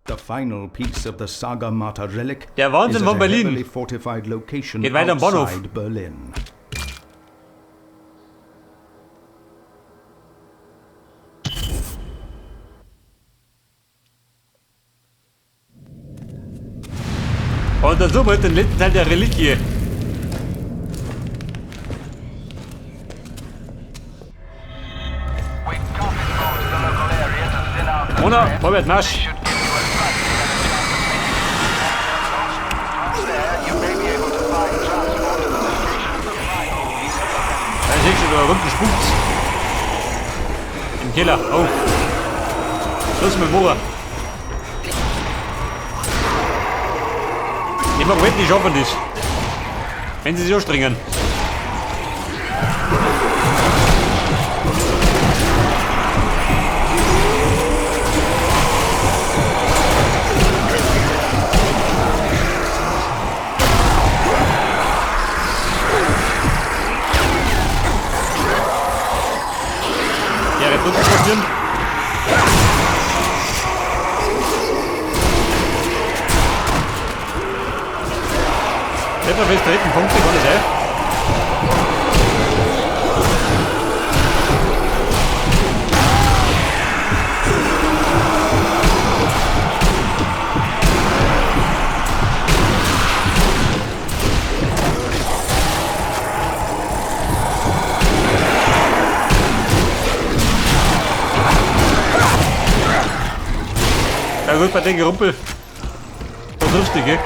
The final piece of the Sagarmatha relic Der Wahnsinn is at von a Berlin. heavily fortified location Geht weiter am Bahnhof. outside Berlin. Und dann suchen wir den letzten Teil der Reliquie. We've top informed the local area to thin out the Mona, threat. vorwärts, Marsch! This should give you a slightly better chance of making it to the terminal. From there, you may be able to find transport to the location of the final piece of the relic. Da ist schon da unten spukt's. Im Keller. Oh. Schluss mit Bohrer. Ich mag wetten, die schaffen das. Wenn sie sich anstrengen. Ja, der Druck passieren. Treffer fest treten, Punkte, kann das sein? Ja gut, bei dem Gerumpel. Da triffst du dich, gell?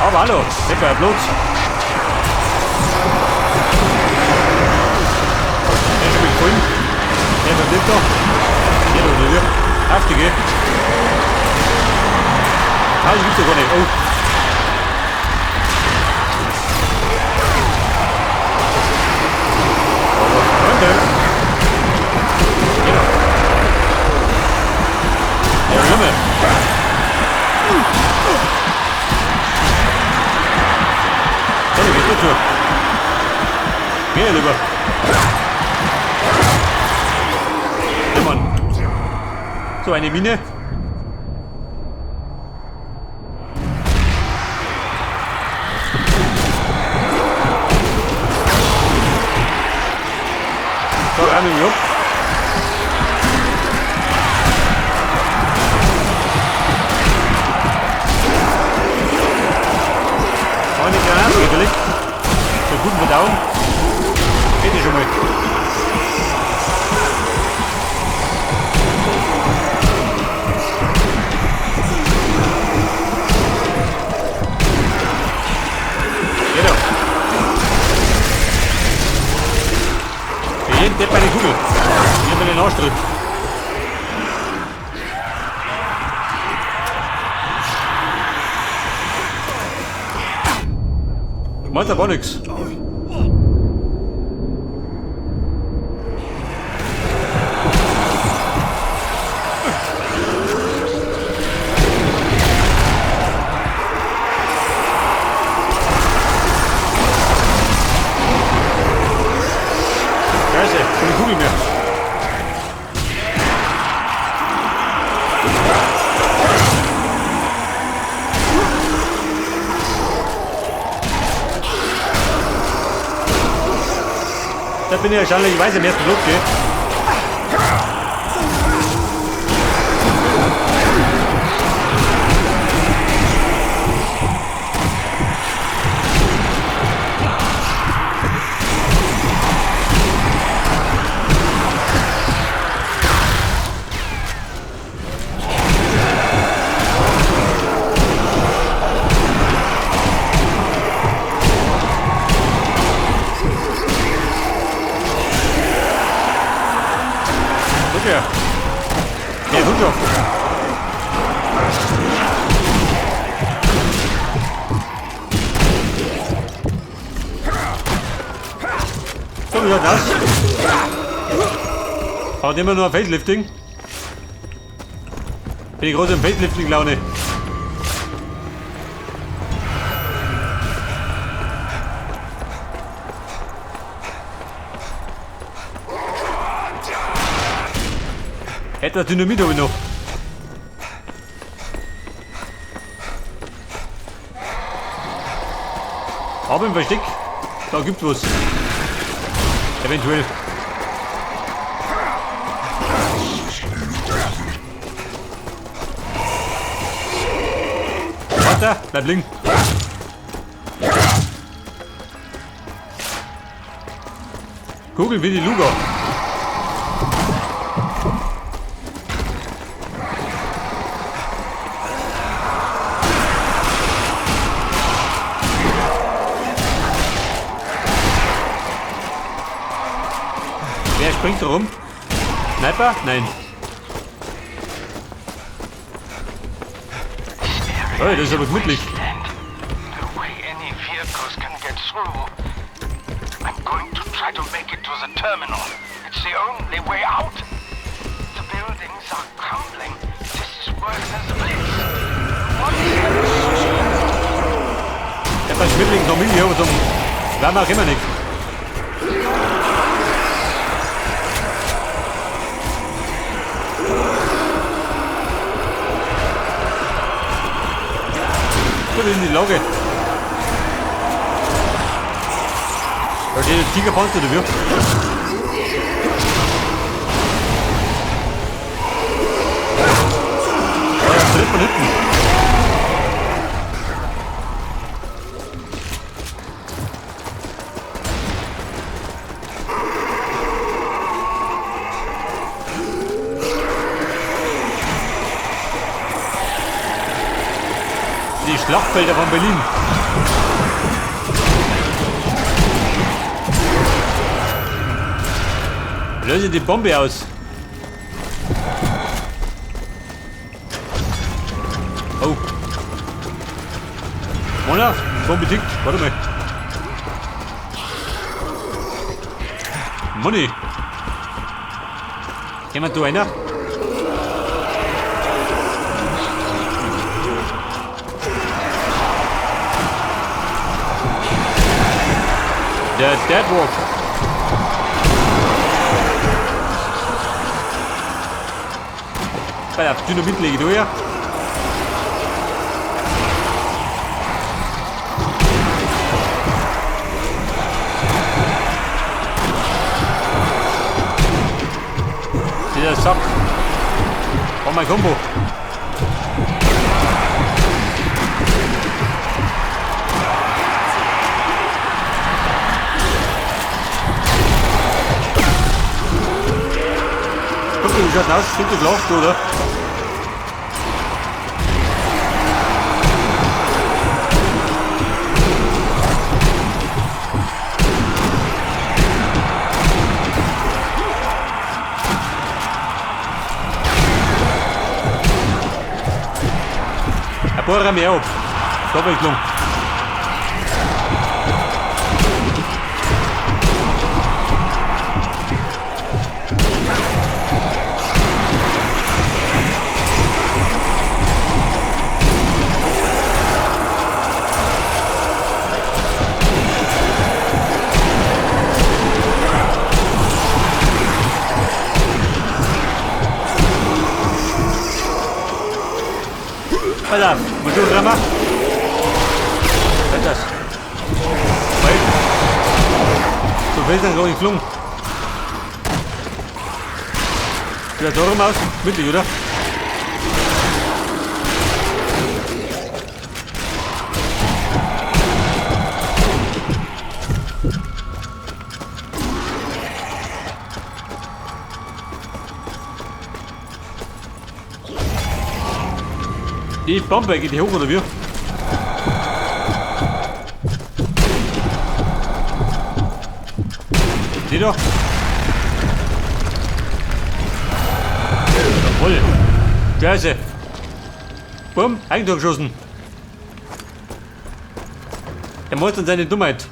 Aber hallo, Pepper, Blut. Der ist schon gefallen. Der bleibt da. Der da, der. Heftig, gell? Ah, das gibt's ja gar nicht. Oh. Aber Freunde. Genau. Ja, Junge. So, geht dazu. Geh lieber. Ja, Mann. So, eine Mine. So, räumen wir ab. Eine Granate natürlich. Zur guten Verdauung. Geht ja schon mal. Geht doch. Für jeden Depp eine Kugel. Ich hab einen Arschtritt. Meint aber nix. Scheiße, keine Kugel mehr. Da bin ich ja schon, ich weiß im ersten Block, gell? Guck her. Ja, gut schon. So, wie schaut das? Hat immer nur ein Facelifting? Bin ich groß im Facelifting-Laune. Etwas Dynamit habe ich noch. Aber im Versteck, da gibt's was. Eventuell. Warte, bleib liegen. Kugeln wie die Luger. Wer springt da rum? Sniper? Nein. Oh, das ist aber gemütlich. No way any vehicles can get through. I'm going to try to make it to the terminal. It's the only way out. The buildings are crumbling. This is worse than the Blitz. What is Etwas Schmiedling noch mit, aber zum werden wir auch immer nicht. Gut in die Lage. Da steht der Tigerpanzer dafür. Oh, ja, tritt von hinten. Die Schlachtfelder von Berlin. Löse die Bombe aus. Oh. Mona, Bombe tickt. Warte mal. Money. Jemand du einer? Der Deadwalk. Bei der Dynamit lege ich durch. Dieser Sack. Oh, mein Kombo. Guck mal, wie schaut aus? Sind die gelacht, oder? Ein paar mehr ab. Abwechslung. Pass auf, Motorradrammer. Was ist das? Wait. So viel ist dann gar nicht geflogen. Wieder da rum aus? Mittig, oder? Die Bombe geht hier hoch, oder wie? Die doch. Jawohl. Scheiße. Bumm, Eigentor geschossen. Der Mord und seine Dummheit.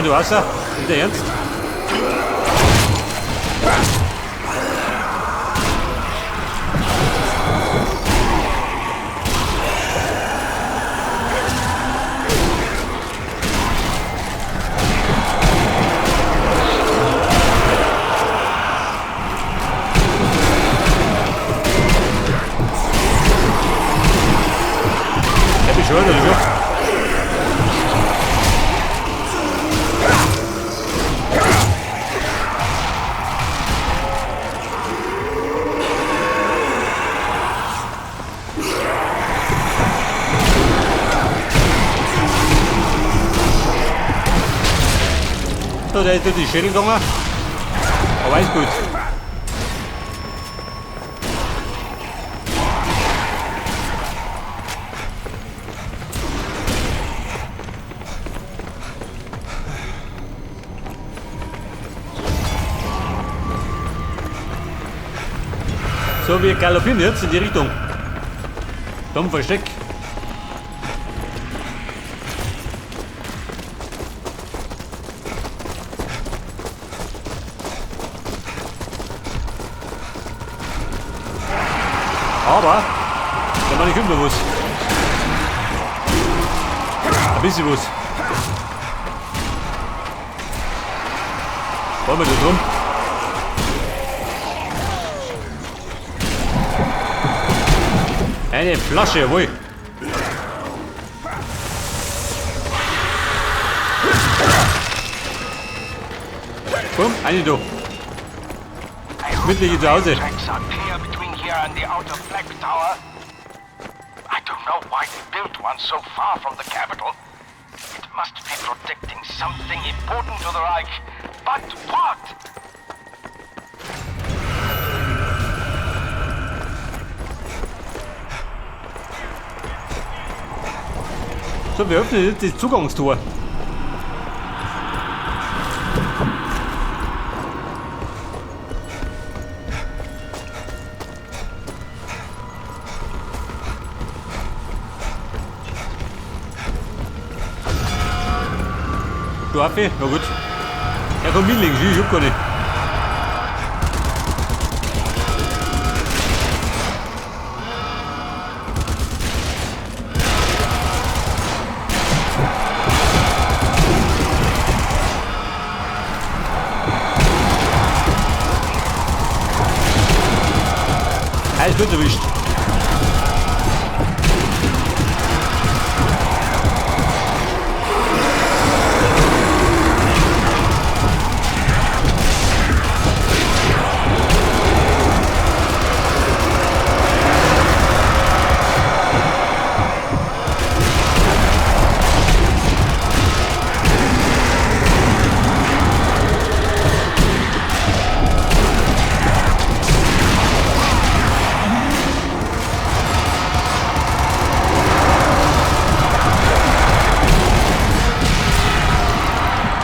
Kommen du Wasser? Nicht der Ernst? Ich bin schon, oder wie? So, der ist durch die Schädel gegangen. Aber ist gut. So, wir galoppieren jetzt in die Richtung. Zum Versteck. Aber da mache ich immer was. Ein bisschen was. Wollen wir da drum? Eine Flasche, jawohl. Komm, eine da. Gemütliche zu Hause. Tracks are clear between here and the outer flag tower. I don't know why they built one so far from the capital. It must be protecting something important to the Reich. But what? So, wir öffnen jetzt das Zugangstor. Du Affe? Na gut. Ja, komm mit links, ich hab keine. Er ist gut erwischt.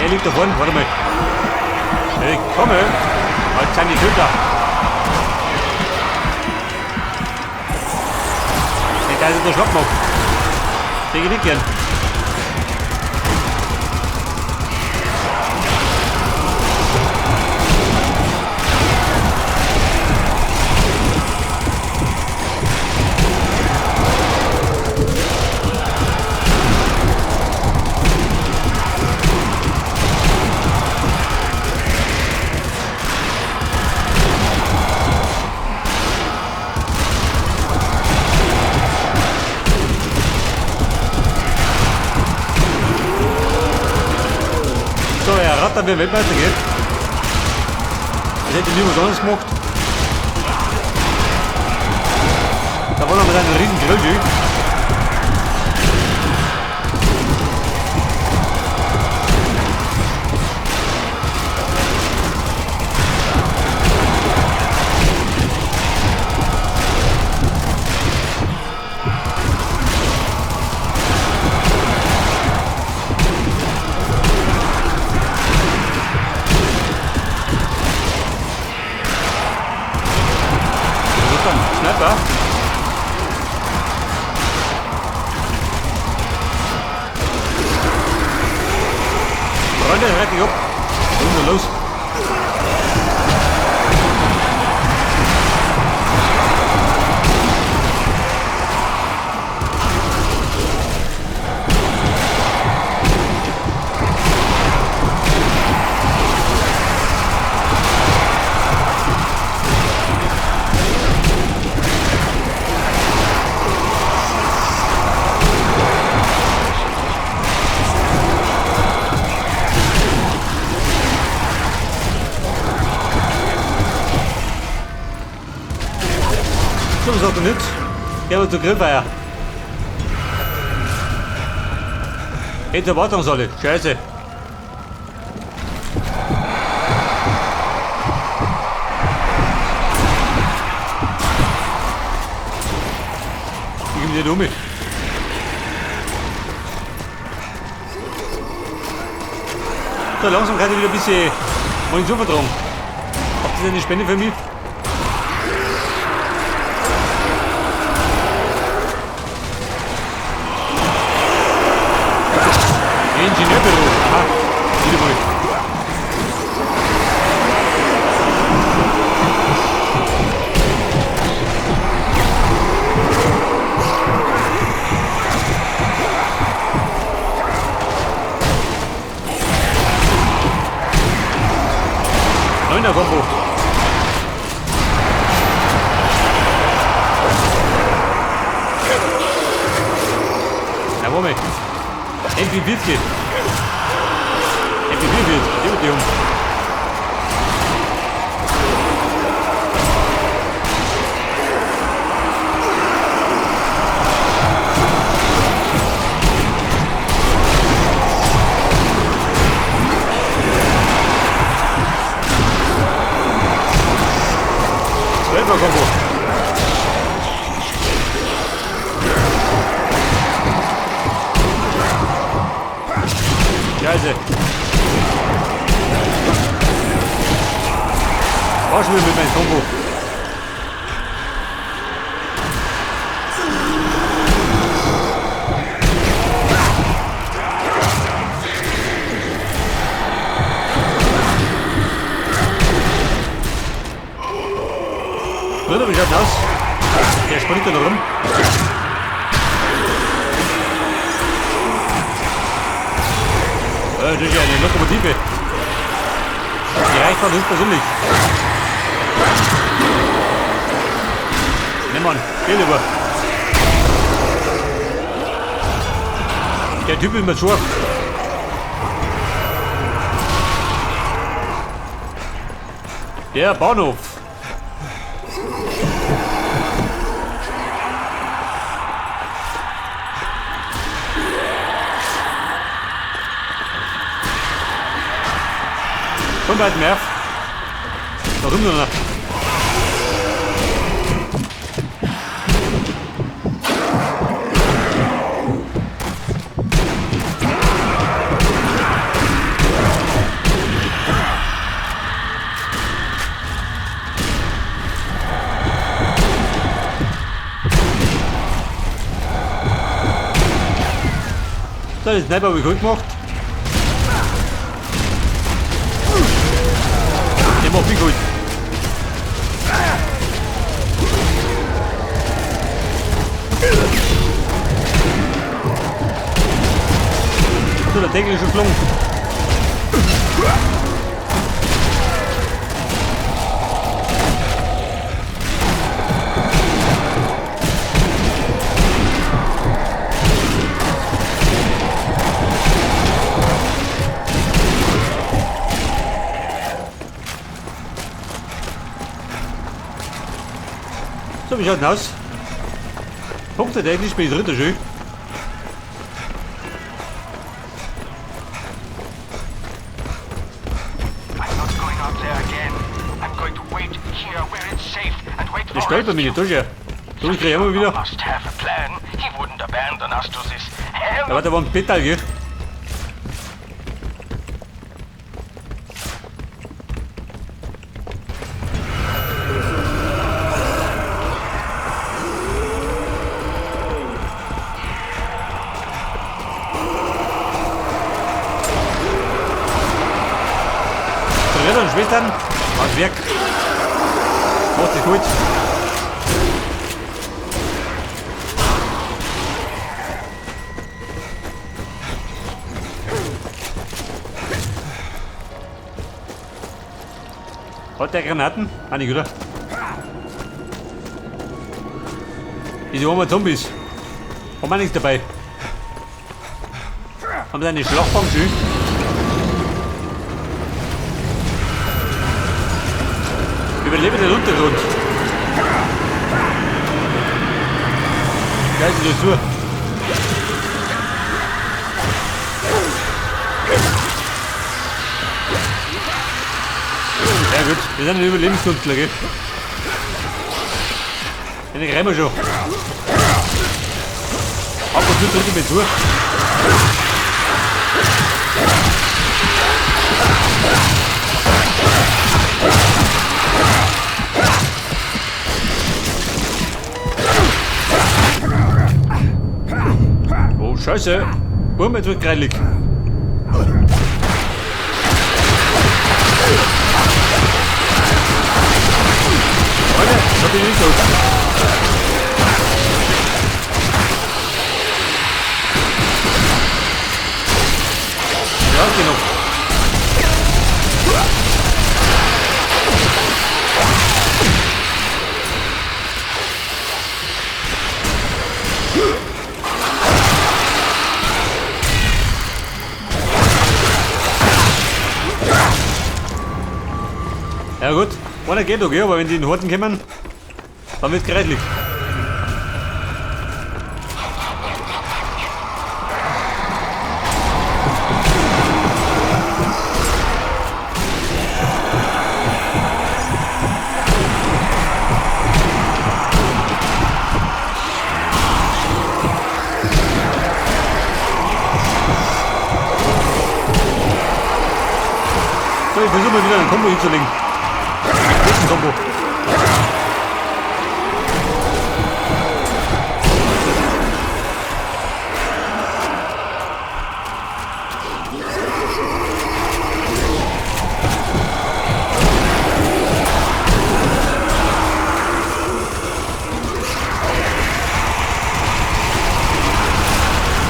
Der liegt da vorne, warte mal. Ich komme. Als Sanitäter. Der Geist ist der Schlock noch. Den ich nicht gern. So, er rattert wie ein Weltmeister, gell? Das hätte nie was anderes gemacht. Da war noch mit einem riesen Grill, gell? Sniper. Freunde, rette ich ab. Was ist denn los? So, was hat er nicht? Gehen wir zu Grillfeier. Hey, zur Wartungshalle. Scheiße. Ich komm nicht um. So, langsam kann ich wieder ein bisschen Munition vertragen. Habt ihr eine Spende für mich? Ingenieurbüro. Aha, wieder mal. Neuner Kombo. Na, Moment. MP40. MP44, die wird die um. Zwölfer Kombo. Scheiße. War schon wieder mit meinem Kombo. Bruder, wie schaut denn aus? Der springt da noch rum. Das ist ja eine Lokomotive. Die reicht man höchstpersönlich. Ne Mann, geh lieber. Der Typ ist mir scharf. Der Bahnhof. Komm bald, Nerv. Warum noch? So, das Sniper habe ich gut gemacht. Der macht mich gut. So, der Deckel ist schon geflogen. So, wie schaut denn aus? Punktetechnisch bin ich dritter schön. Das stolpert mich nicht, da schau. Du, ich krieg immer wieder. Ja, warte, da war ein Petal, gell? Macht das gut. Hat der Granaten? Ah, nicht, oder? Diese armen Zombies. Haben wir nichts dabei. Haben sie eine Schlachtbank schön? Überleben den Untergrund. Geil, ist das zu. Ja gut, wir sind ein Überlebenskünstler, gell? Den kriegen wir schon. Ab und zu drücke ich mir zu. Oh Scheiße! Boom, jetzt wird greilig. Alter, das hab ich nicht so. Ja, genug. Ja gut, einer geht okay, aber wenn die in den Horten kommen, dann wird's gerechtlich. So, ich versuche mal wieder ein Kombo hinzulegen. Kombo.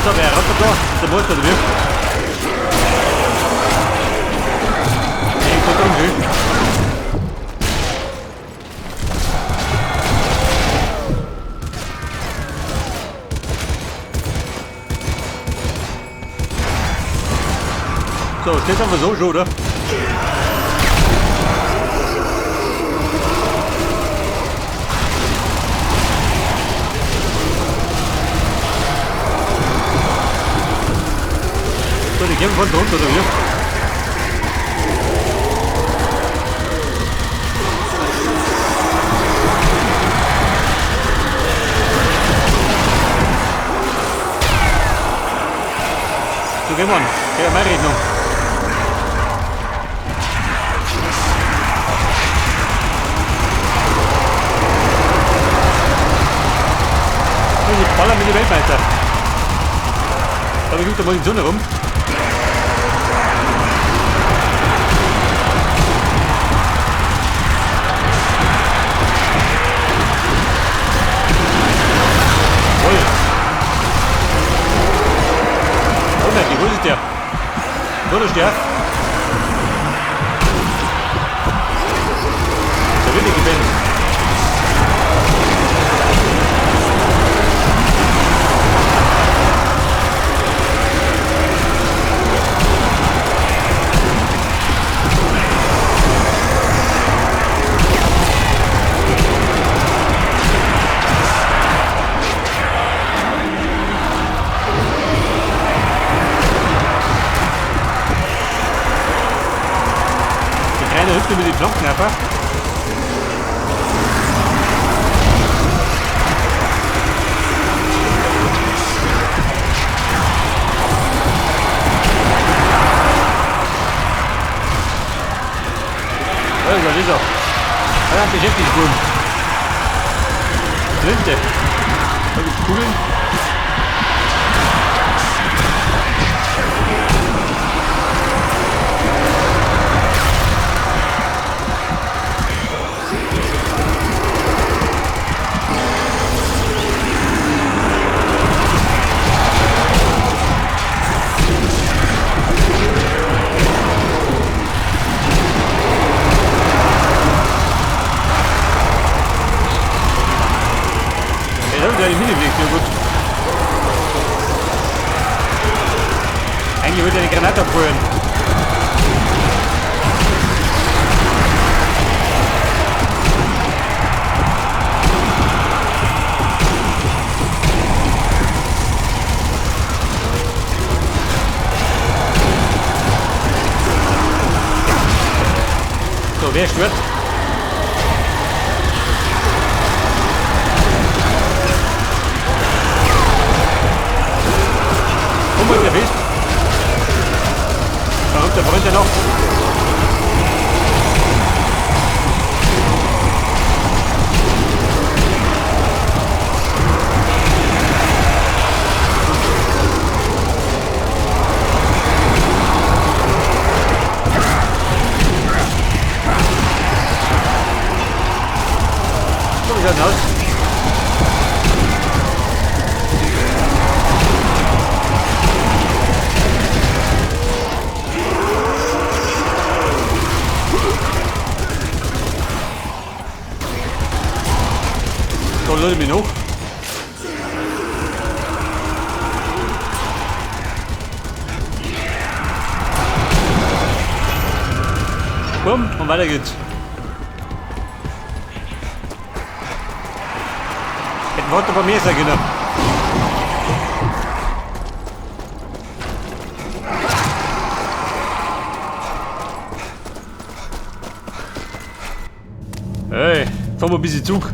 So, wer rattert da? Ist der Monster oder wie? Ich bin drin. So, steht einfach so schon, oder? So, die gehen von drunter, oder wie? So, gehen wir an. Ja, meine Rechnung. Ich baller mit dem Weltmeister. Aber ich da mal die Sonne rum. Voll. Oh nein, wo ist der? Wo ist der? Der will nicht gewinnen. Hüpft über die Planken einfach. Da ist er, ist er. Er hat beschäftigt wurden. Flinte. Da gibt's Kugeln. da nicht hingekriegt, ja gut. Eigentlich würde ich eine Granate abfeuern. So, wer stört? Humboldt erwischt. Warum, der brennt ja noch. So, wie schaut's aus? So, lass mich noch. Bumm, und weiter geht's. Hätten wir bei mir sein können. Hey, fahren wir ein bisschen Zug.